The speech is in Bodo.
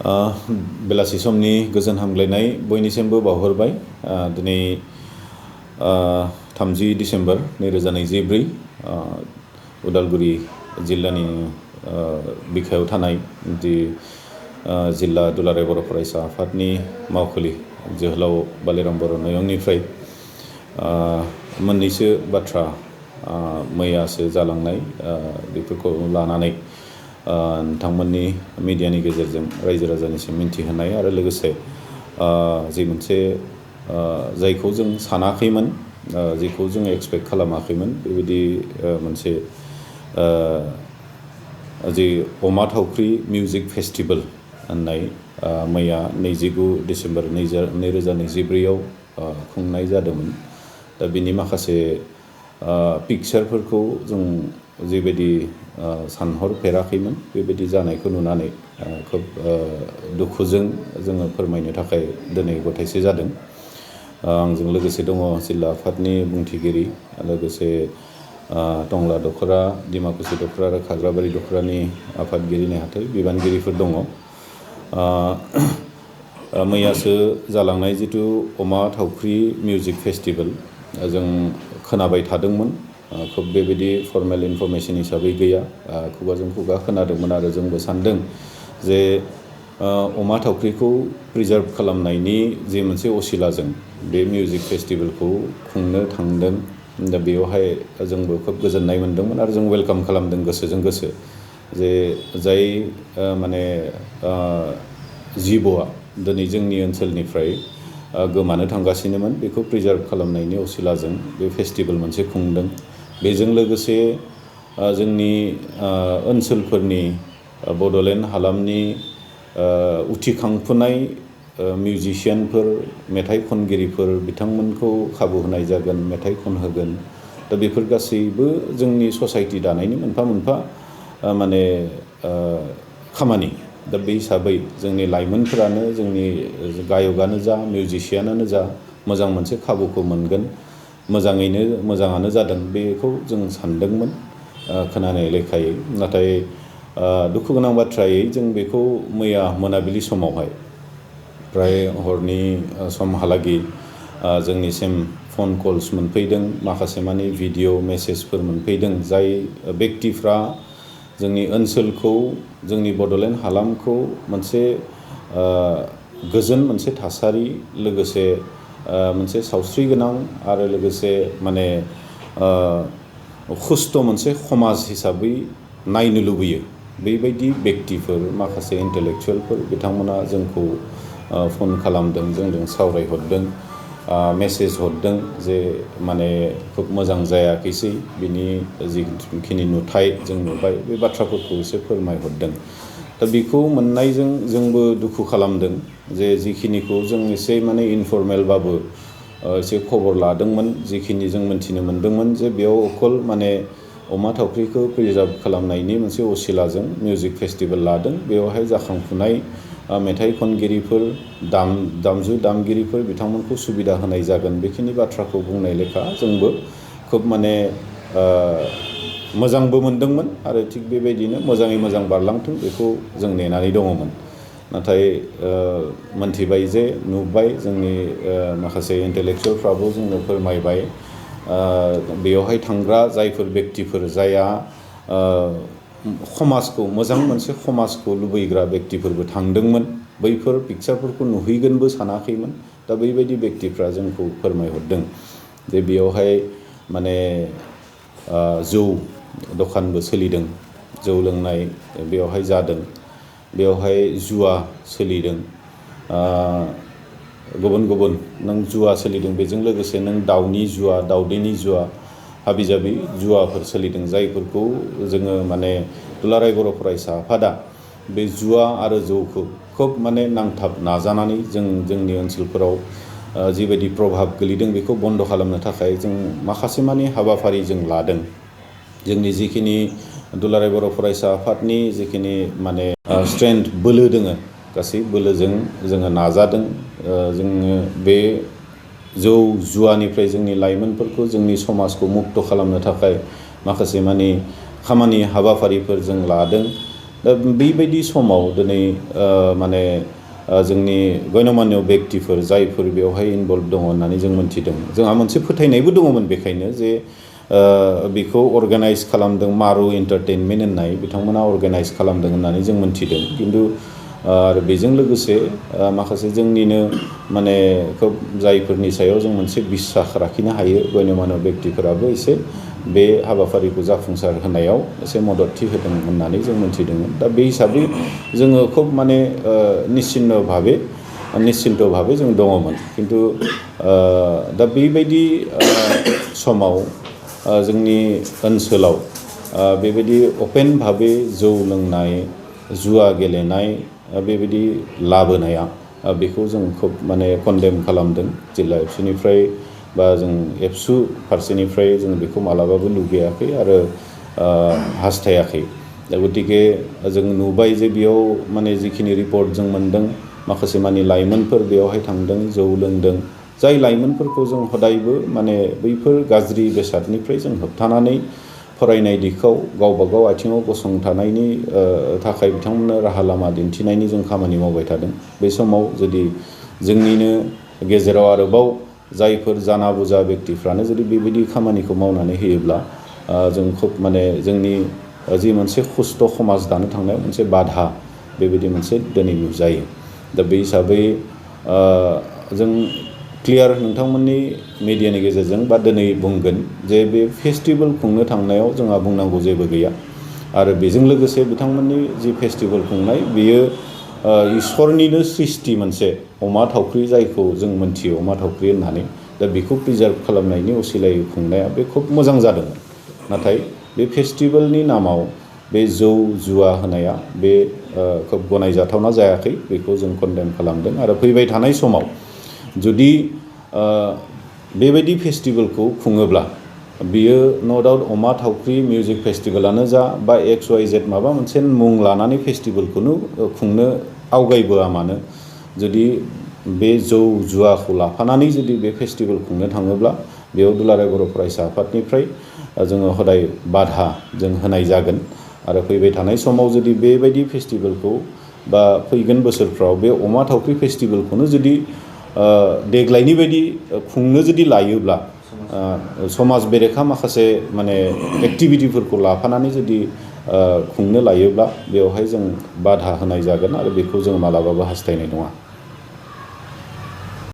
बेलासि समनि गोजोन हामग्लायनाय बयनिसिमबो बावहरबाय। दिनै 30 डिसेम्बर 2024 उदालगुरि जिल्लानि बिखायाव थानाय जि जिल्ला दुलाराय बर' फरायसा आफादनि मावखुलि जोहोलाव बालिराम बर' नयंनिफ्राय मोननैसो बाथ्रा मैयासो जालांनाय बेफोरखौ लानानै नोंथांमोननि मिडियानि गेजेरजों रायजो राजानिसिम मिन्थिहोनाय आरो लोगोसे जि मोनसे जायखौ जों सानाखैमोन, जेखौ जों एक्सपेक्ट खालामाखैमोन, बेबायदि मोनसे जि अमा थावख्रि मिउजिक फेस्टिभेल होननाय मैया 29 डिसेम्बर 2024 खुंनाय जादोंमोन। दा बिनि माखासे पिक्चारफोरखौ जों जिबायदि सानहरफेराखैमोन बेबायदि जानायखौ नुनानै खोब दुखुजों जोङो फोरमायनो थाखाय दिनै गथायसे जादों। आंजों लोगोसे दङ जिल्ला आफादनि बुंथिगिरि, लोगोसे टंला दख'रा, डिमाकुसि दख'रा आरो खाग्राबारि दख'रानि आफादगिरि नेहाथारि बिबानगिरिफोर दङ। मैयासो जालांनाय जिथु अमा थावख्रि मिउजिक फेस्टिभेल जों खोनाबाय थादोंमोन, खोब बेबायदि फर्मेल इनफरमेसन हिसाबै गैया, खुगाजों खुगा खोनादोंमोन आरो जोंबो सानदों जे अमा थावख्रिखौ प्रिजार्भ खालामनायनि जे मोनसे असिलाजों बे मिउजिक फेस्टिभेलखौ खुंनो थांदों। दा बेवहाय जोंबो खोब गोजोननाय मोनदोंमोन आरो जों वेलकाम खालामदों गोसोजों गोसो, जे जाय माने जिबआ दिनै जोंनि ओनसोलनिफ्राय गोमानो थांगासिनोमोन बेखौ प्रिजार्भ खालामनायनि असिलाजों बे फेस्टिभेल मोनसे खुंदों। बेजों लोगोसे जोंनि ओनसोलफोरनि बड'लेण्ड हालामनि उथिखांफुनाय मिउजिशियानफोर, मेथाइ खनगिरिफोर बिथांमोनखौ खाबु होनाय जागोन, मेथाइ खनहोगोन। दा बेफोर गासैबो जोंनि ससाइटि दानायनि मोनफा मोनफा माने खामानि। दा बे हिसाबै जोंनि लाइमोनफोरानो, जोंनि गायकआनो जा मिउजिशियानानो जा मोजां मोनसे खाबुखौ मोनगोन, मोजाङानो जादों बेखौ जों सानदोंमोन खोनानाय लेखायै। नाथाय दुखु गोनां बाथ्रायै जों बेखौ मैया मोनाबिलि समावहाय प्राय हरनि समहालागै जोंनिसिम फन कल्स मोनफैदों, माखासे मानि भिडिअ मेसेजफोर मोनफैदों, जाय बेक्तिफ्रा जोंनि ओनसोलखौ, जोंनि बड'लेण्ड हालामखौ मोनसे गोजोन मोनसे थासारि, लोगोसे मोनसे सावस्रि गोनां आरो लोगोसे माने खुस्थ' मोनसे समाज हिसाबै नायनो लुबैयो। बेबायदि बेक्तिफोर, माखासे इन्टेलेक्सुवेलफोर बिथांमोना जोंखौ फन खालामदों, जोंजों सावरायहरदों, मेसेज हरदों जे माने खोब मोजां जायाखैसै, बिनि जिखिनि नुथाय जों नुबाय बे बाथ्राफोरखौ एसे फोरमायहरदों। दा बेखौ मोननायजों जोंबो दुखु खालामदों जे जिखिनिखौ जों एसे माने इनफर्मेलबाबो एसे खबर लादोंमोन, जिखिनि जों मिन्थिनो मोन्दोंमोन जे बेयाव अकल माने अमा थावख्रिखौ प्रिजार्भ खालामनायनि मोनसे असिलाजों मिउजिक फेस्टिभेल लादों, बेवहाय जाखांफुनाय मेथाइ खनगिरिफोर, दामजु दामगिरिफोर बिथांमोनखौ सुबिदा होनाय जागोन, बेखिनि बाथ्राखौ बुंनाय लेखा जोंबो खोब माने मोजांबो मोनदोंमोन आरो थिग बेबायदिनो मोजाङै मोजां बारलांथों बेखौ जों नेनानै दङमोन। नाथाय मोनथिबाय जे, नुबाय, जोंनि माखासे इन्टेलेक्सुवेलफ्राबो जोंनो फोरमायबाय, बेवहाय थांग्रा जायफोर बेक्तिफोर जायहा समाजखौ, मोजां मोनसे समाजखौ लुबैग्रा बेक्तिफोरबो थांदोंमोन, बैफोर पिक्चारफोरखौ नुहैगोनबो सानाखैमोन। दा बैबायदि बेक्तिफ्रा जोंखौ फोरमायहरदों जे बेयावहाय माने जौ दखानबो सोलिदों, जौ लोंनाय बेवहाय जादों, बेवहाय जुवा सोलिदों, गुबुन गुबुन नों जुवा सोलिदों, बेजों लोगोसे नों दाउनि जुवा, दाउदैनि जुवा, हाबि जाबि जुवाफोर सोलिदों, जायफोरखौ जोङो माने दुलाराय बर' फरायसा आफादा बे जुवा आरो जौखौ खोब माने नांथाब नाजानानै जोंनि ओनसोलफोराव जिबायदि प्रभाब गोलैदों बेखौ बन्द' खालामनो थाखाय जों माखासे मानि हाबाफारि जों लादों। जोंनि जिखिनि दुलाराय बर' फरायसा आफादनि जिखिनि माने स्ट्रेंथ, बोलो दोङो, गासै बोलोजों जोङो नाजादों। जोङो बे जौ जुवानिफ्राय जोंनि लाइमोनफोरखौ, जोंनि समाजखौ मुक्त खालामनो थाखाय माखासे मानि खामानि हाबाफारिफोर जों लादों। दा बेबायदि समाव दिनै माने जोंनि गण्यमान्य बेक्तिफोर जायफोर बेवहाय इनभल्भ दङ होननानै जों मोन्थिदों। जोंहा मोनसे फोथायनायबो दङमोन बेखायनो जे बेखौ अर्गानाइज खालामदों मारु एन्टारटेनमेन्ट होननाय बिथांमोना अर्गानाइज खालामदों होननानै जों मोन्थिदों। खिन्थु आरो बेजों लोगोसे माखासे जोंनिनो माने खोब जायफोरनि सायाव जों मोनसे बिस्सास लाखिनो हायो गण्यमान्य बेक्तिफोराबो एसे बे हाबाफारिखौ जाफुंसार होनायाव एसे मददथि होदों होननानै जों मोन्थिदोंमोन। दा बे हिसाबै जोङो खोब माने निश्चिन्त भाबै जों दङमोन। खिन्थु दा बेबायदि समाव जोंनि ओनसोलाव बेबायदि अपेन भाबै जौ लोंनाय जुवा गेलेनाय बेबायदि लाबोनाया बेखौ जों खोब माने कन्डेम खालामदों जिल्ला एबसुनिफ्राय बा जों एबसु फारसेनिफ्राय जों बेखौ मालाबाबो लुबैयाखै आरो हास्थायाखै। दा गतिके जों नुबाय जे बेयाव माने जिखिनि रिपर्ट जों मोन्दों माखासे मानि लाइमोनफोर बेयावहाय थांदों जौ लोंदों। जाय लाइमोनफोरखौ जों हदायबो माने बैफोर गाज्रि बेसादनिफ्राय जों होबथानानै फरायनाय दिखाव गावबागाव आथिङाव गसंथानायनि थाखाय बिथांमोननो राहा लामा दिन्थिनायनि जों खामानि मावबाय थादों। बे समाव जुदि जोंनिनो गेजेराव आरोबाव जायफोर जाना बुजा बेक्तिफ्रानो जुदि बेबायदि खामानिखौ मावनानै होयोब्ला जों खोब माने जोंनि जि मोनसे सुस्थ' समाज दानो थांनायाव मोनसे बाधा बेबायदि मोनसे दिनै नुजायो। दा बे हिसाबै जों क्लियार नोंथांमोननि मिडियानि गेजेरजों बा दिनै बुंगोन जे बे फेस्टिभेल खुंनो थांनायाव जोंहा बुंनांगौ जेबो गैया। आरो बेजों लोगोसे बिथांमोननि जि फेस्टिभेल खुंनाय बेयो इसोरनिनो सृष्टि मोनसे अमा थावख्रि जायखौ जों मोन्थियो अमा थावख्रि होननानै। दा बेखौ प्रिजार्भ खालामनायनि असिलायै खुंनाया बे खोब मोजां जादों। नाथाय बे फेस्टिभेलनि नामाव बे जौ जुवा होनाया बे खोब गनायजाथावना जायाखै। बेखौ जों कन्डेम खालामदों। आरो फैबाय थानाय समाव जुदि बेबायदि फेस्टिभेलखौ खुङोब्ला बियो न' डाउट अमा थावख्रि मिउजिक फेस्टिभेलानो जा बा XYZ माबा मोनसे मुं लानानै फेस्टिभेलखौनो खुंनो आवगायबोआ मानो जुदि बे जौ जुवाखौ लाफानानै जुदि बे फेस्टिभेल खुंनो थाङोब्ला बेयाव दुलाराय बर' फरायसा आफादनिफ्राय जोङो हदाय बाधा जों होनाय जागोन। आरो फैबाय थानाय समाव जुदि बेबायदि फेस्टिभेलखौ बा फैगोन बोसोरफ्राव बे अमा थावख्रि फेस्टिभेलखौनो जुदि देग्लायनि बायदि खुंनो जुदि लायोब्ला समाज बेरेखा माखासे माने एक्टिभिटिफोरखौ लाफानानै जुदि खुंनो लायोब्ला बेवहाय जों बाधा होनाय जागोन आरो बेखौ जों मालाबाबो हास्थायनाय नङा।